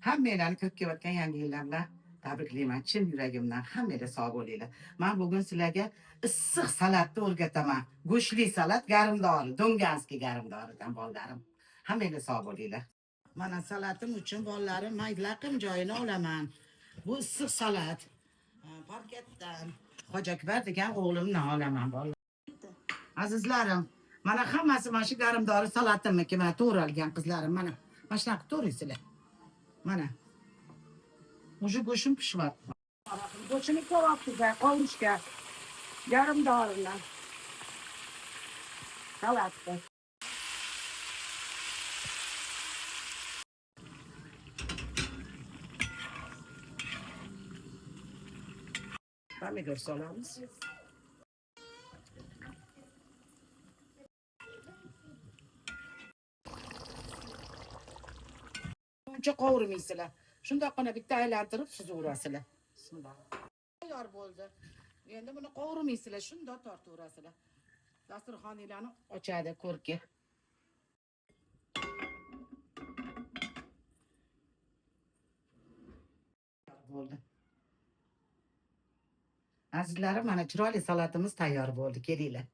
Hammanglarni kirib kelayotgan yangi yillar bilan tabriklayman chin yuragimdan. Hammanglar sog' bo'linglar. Men bugun sizlarga issiq salatni o'rgataman. Go'shtli salat garmdori, dunganskiy garmdoridan bolalarim. Hammanglar sog' bo'linglar. Mana salatim uchun bolalarim men laqim joyini olaman. Bu issiq salat. Parketdan Hoji degan o'g'limdan olaman bolalar. Azizlarim, mana hammasi mana shu garmdori salatimniki, mana to'g'ralgan qizlarim, mana. Mana shunaqa to'g'raysizlar. Mana. Уже go'shtim pishyapti. Go'shtini kavobga, qovurishga garmdorilar. Salatni. Pomidor solamiz. Uncha qovurmaysizlar. Shundoqqina bitta aylantirib suzaverasizlar. Bismillah. Tayyor bo'ldi. Endi buni qovurmaysizlar, shundoq tortaverasizlar. Dasturxoninglarni ochadi ko'rki. Bo'ldi. Azizlarim, mana chiroyli salatimiz tayyor bo'ldi. Kelinglar.